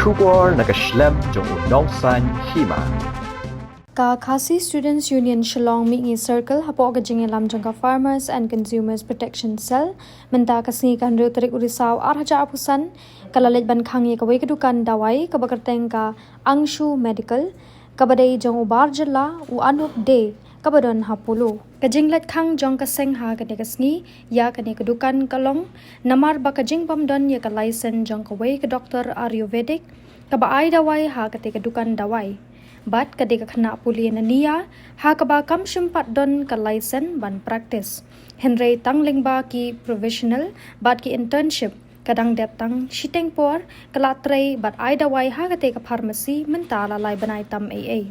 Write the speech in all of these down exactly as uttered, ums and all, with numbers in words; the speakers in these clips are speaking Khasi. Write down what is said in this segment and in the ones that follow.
Khubor na ka shlem jong u nongsan hima. Ka Khasi Students Union Shillong Mihngi Circle hapoh ka jingïalam jong ka Farmers and Consumers Protection Cell mynta ka sngi ka hynriew tarik u Risaw ar hajar arphew san ka la leit ban khang ïa kawei ka dukan dawai kaba kyrteng ka Angshu Medical kaba dei jong u bar jylla u Anup Dey kaba don ha Polo. Ka jingleit khang jong ka seng ha kane ka sngi ïa kane ka dukan ka long namar ba ka jingbym don ïa ka license jong kawei ka doktor Ayurvedic kaba ai dawai ha kate ka dukan dawai. Bad ka dei ka khynnah pule na Nia ha kaba kam shym pat don ka license ban practice. Hynrei tang lyngba ki professional bad ki internship ka dang dep tang shiteng por ka la trei bad ai dawai ha kate ka pharmacy mynta la lai bnai tam ei ei.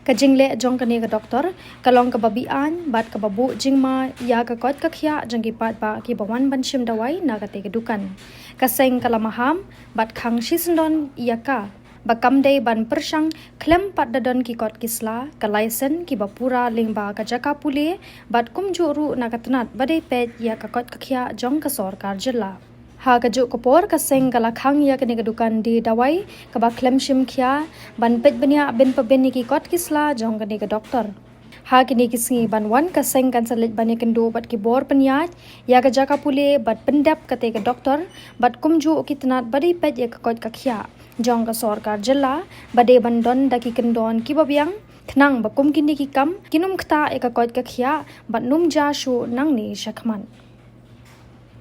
Ka jingleh jong kane ka doktor ka long kaba be-aiñ bad kaba buh jingma ïa ka koit ka khiah jong ki paidbah kiba wan ban shim dawai na kate ka dukan. Ka seng ka la maham bad khang shisyndon ïa ka ba kam dei ban pyrshang khlem pat da don ki kot ki sla, ka license kiba pura lyngba ka jaka pule bad kumjuh ruh na ka tnat ba dei peit ïa ka koit ka khiah jong ka sorkar jylla. Ha kajuh ka por ka seng ka la khang ïa kane ka dukan die dawai kaba khlem shim khia ban peit bniah bin pa bin ïa ki kot ki sla jong kane ka doktor. Ha kine ki sngi ban wan ka seng kan sa leit ban ïakynduh bad ki bor pynïaid ïa ka jaka pule bad pyndep kate ka doktor bad kumjuh ki tnat ba dei peit ïa ka koit ka khiah jong ka sorkar jylla ba dei ban don da ki kyndon kiba biang khnang ba kum kine ki kam kin ym ktah ïa ka koit ka khiah bad nym jia shuh nangne shakhmat.